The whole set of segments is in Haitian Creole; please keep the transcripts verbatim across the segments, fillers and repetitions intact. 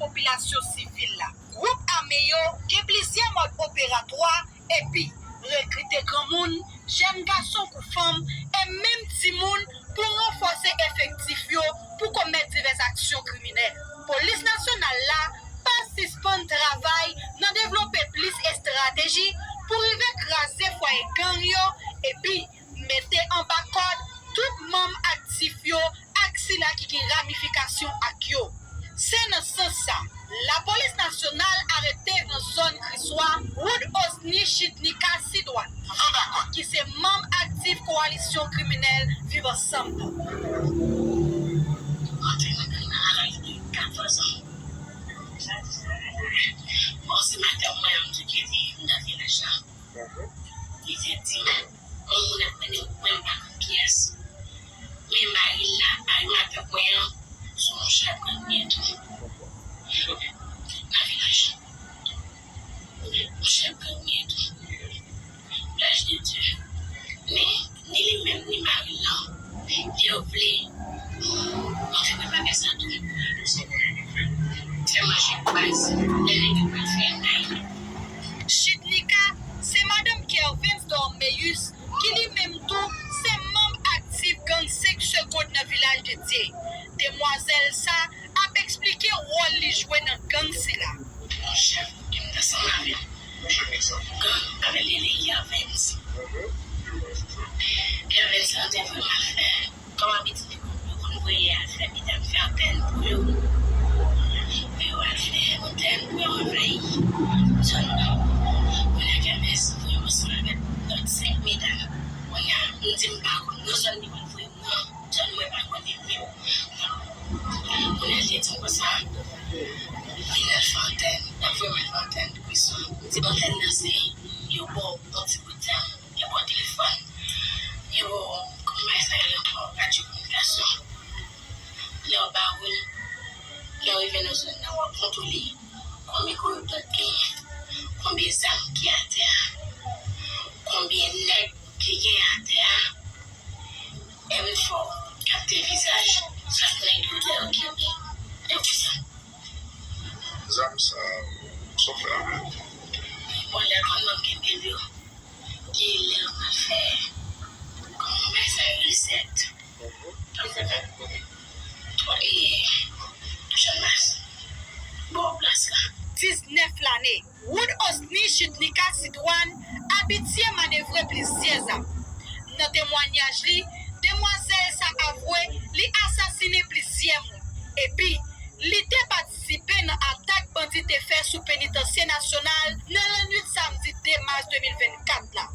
popilasyon sivil la. Gwoup ame yo gen plizyè mòd operatwa epi rekrite granmoun, jèn gason kou fanm, e menm timoun pou ranfòse efektif yo pou komèt divès aksyon kriminèl. Polis nasyonal la pa sispann travay nan devlope plis estrateji pou rive kraze fwaye gang yo epi mete anba kòd tout manm aktif yo ak sila ki gen ramifikasyon ak yo. Se nan sans sa, lapolis nasyonal arete nan zòn Kriswa Wood Osni Chitnika Sidwan, ki se manm aktif kowalisyon kriminèl Viv Ansanm nan. Antre nan gang nan a laj de katòz an. Bon, se madanm mwen an ki te nan vilaj lan. Li te di m, yon moun ap mennen m, mwen m pa konn kiyès. Men mari l la, mari madanm mwen an, se yon chèf gang li ye tou. Nan vilaj. Yon chèf gang li ye tou. Plèj de Dye. Men, ni li menm, ni mari l lan, yo vle montre mwen bagay sa tou. Tèlman chèf baz, lè nèg yo pral fè anay. Chitnika se madanm Kervens Dormeus, ki li menm tou se manm aktif gang senk Segond nan Vilaj de Dye. Demwazèl sa ap eksplike wòl li jwe nan gang sila. Yon chèf ki m t ansanm avè l, gang avè l rele Kervens. Kervens lan te vrèman fè. Kòm abitid, yo konn voye al fè medam fè antèn pou yo. Pou yo al fè antèn, pou yo anvayi zòn nan. Kounye a Kervens voye m ansanm avèk lòt senk medam. Kounye a, m di m pa konn nan zòn li pral voye m nan, zòn mwen pa konnen menm. Kounye a, li te di m konsa, vin al fè antèn, l ap voye m al fè antèn pou Kriswa. M di antèn nan se yo ba w yon ti bout zam. Yo ba w telefòn. Yo, kòman sa rele ankò? Radyo kominikasyon. Lè w ba yo l, lè w rive nan zòn nan, w ap kontwole konbyen koyot genyen, konbyen zam ki atè a, konbyen nèg ki genyen atè a. E m fè w kapte vizaj chak nèg yo lè yo kenbe. E pou sa. Zam sa, sa w fè avè l? Bon, lè kòm m kenbe l yo, Gen lè m al fè kòman bay sa yo resèt. Twa, e, Channmas. Bò plas la. Diznèf lane, Wood Osni Chitnika Sidwan abitye manevre plizyè zam. Nan temwanyaj li, demwazèl sa avwe li asasinen plizyè moun. Epi, li te patisipe nan atak bandi te fè sou Penitansye Nasyonal nan lannwit samdi de mas de mil vennkat la.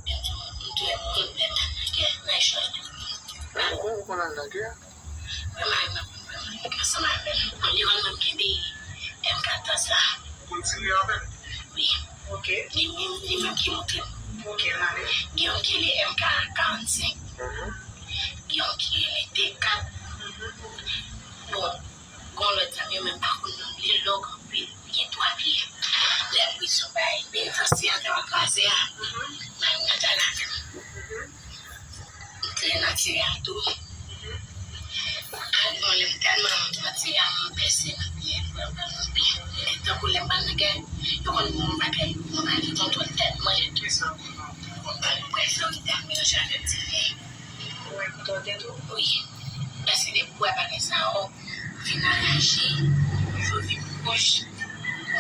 Ou konn, ou konn al nan gè? Vrèman, vrèman, vrèman, ansanm avè m, anviwònman m kenbe M katòz la. Pou l tire avè l? Wi. Ok. Li menm, li menm ki montre m. Ok, m ale. Gen yon ki rele M K karannsenk. Mhm. Gen yon ki rele T kat. Mhm. Bon, gon lòt zam yo menm pa konn non li, long anpil, li gen twa pye. Lè m ri sou bay penitansye a te kraze a, mhm, m al nan Jalavèm. Mhm. M te nan tire a tou. Mhm. Alò, lè m tèlman antre a, m pèse nan pye, m pran, pran nan pye. E tankou lè m pral nan gè, yo konn ban m bagay, m pa gen kontwòl tèt mwen. Kisa w konn? M konn pale, m prèske ri, m te ap melanje avèk ti fi. Ou wè kontwòl tèt ou? Wi. Paske depi w wè bagay sa yo vin anraje, yo vin wouj,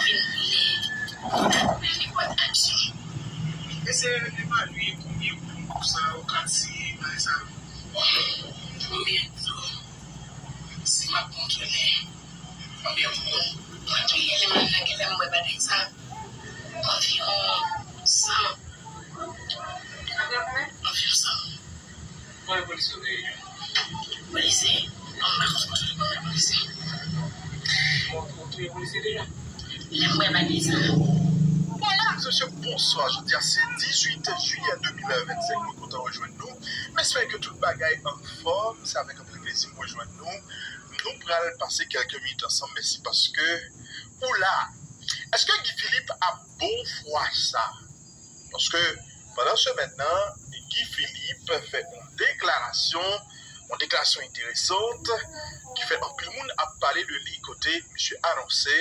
vin lèd, ou pa pran nenpòt aksyon. Eseye evalye konbyen moun sa yo ka tiye nan sa yo. Konbyen moun? Si m ap kontwole konbyen moun mwen touye lè m al nan gè, lè m wè bagay sa, anviwon san. Anviwon san. Konbyen polisye w te ye? Polisye? Non, m pa konn kote yo konn polisye. Ou, ou touye polisye deja? Lè m wè bagay sa. Medam e mesye, bonswa. Jodi a se dizuit jiyè de mil vennsenk, mwen kontan rejwenn nou. M espere ke tout bagay anfòm. Se avèk anpil plezi m rejwenn nou. Nou pral pase kèlke minit ansanm. Mèsi paske ou la. Èske Guy Philippe ap bon fwa sa? Paske pandan semèn nan, Guy Philippe fè yon deklarasyon, yon deklarasyon enteresan, ki fè anpil moun ap pale de li, kote misye anonse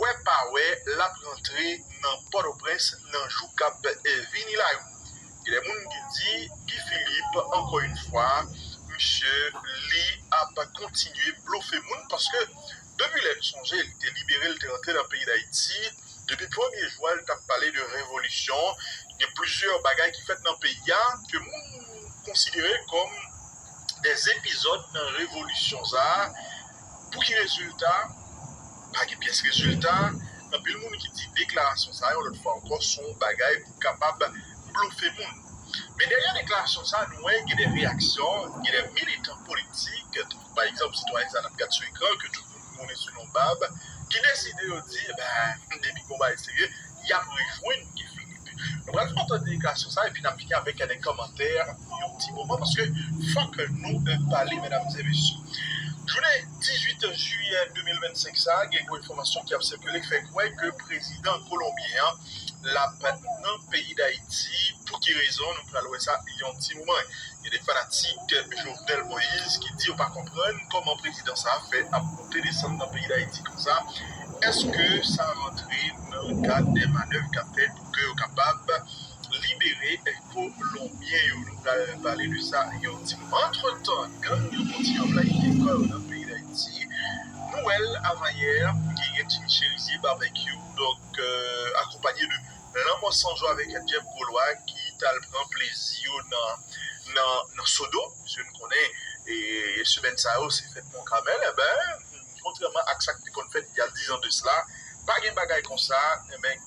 wè pa wè, l ap rantre nan Pòtoprens nan jou k ap vini la yo. Gen de moun ki di Guy Philippe, ankò yon fwa, misye, li ap kontinye blofe moun, paske depi lè n sonje, li te libere, li te rantre nan peyi Dayiti, depi premye jou a, li t ap pale de revolisyon, gen plizyè bagay ki fèt nan peyi a ke moun konsidere kòm de epizòd nan revolisyon sa a. Pou ki rezilta? Pa gen pyès rezilta. Anpil moun ki di deklarasyon sa a, yon lòt fwa ankò, se yon bagay pou kapab blofe moun. Men dèyè deklarasyon sa a, nou wè gen de reyaksyon, gen de militan politik, pa egzanp, sitwayen sa n ap gade sou ekran, ke tout moun konnen sou non Bab, ki deside yo di, ben, depi konba e serye, y ap rejwenn Guy Philippe. Nou pral fè yon tan de deklarasyon sa, epi n ap vini avèk de kòmantè yon ti moman, paske fòk nou pale, medam e mesye. Jounen dizuit jiyè de mil vennsenk sa, gen gwo enfòmasyon ki ap sikile, ki fè kwè ke prezidan kolonbyen an, l ap nan peyi Dayiti. Pou ki rezon? Nou pral wè sa yon ti moman. Gen de fanatik Jovenel Moïse ki di yo pa konprann kòman prezidan sa a fè ap monte desann nan peyi Dayiti konsa. Èske sa rantre nan kad de manèv k ap fèt pou ke yo kapab libere Kolonbyen yo? Nou pral pale de sa yon ti moman. Antretan, gang yo kontinye ap layite kò yo nan peyi Dayiti. Nou wè l avanyè, genyen Jimmy Cherizier, Barbecue, donk, euh, akonpanye de Lanmò Sanjou avèk Jeff Gaulois ki t al pran plezi yo nan, nan, nan Sodo. Paske nou konnen, e, semèn sa yo, se fèt Mont Carmel. Enben, kontrèman ak sa k te konn fèt il y a dix ans de cela, pa gen bagay konsa, enben,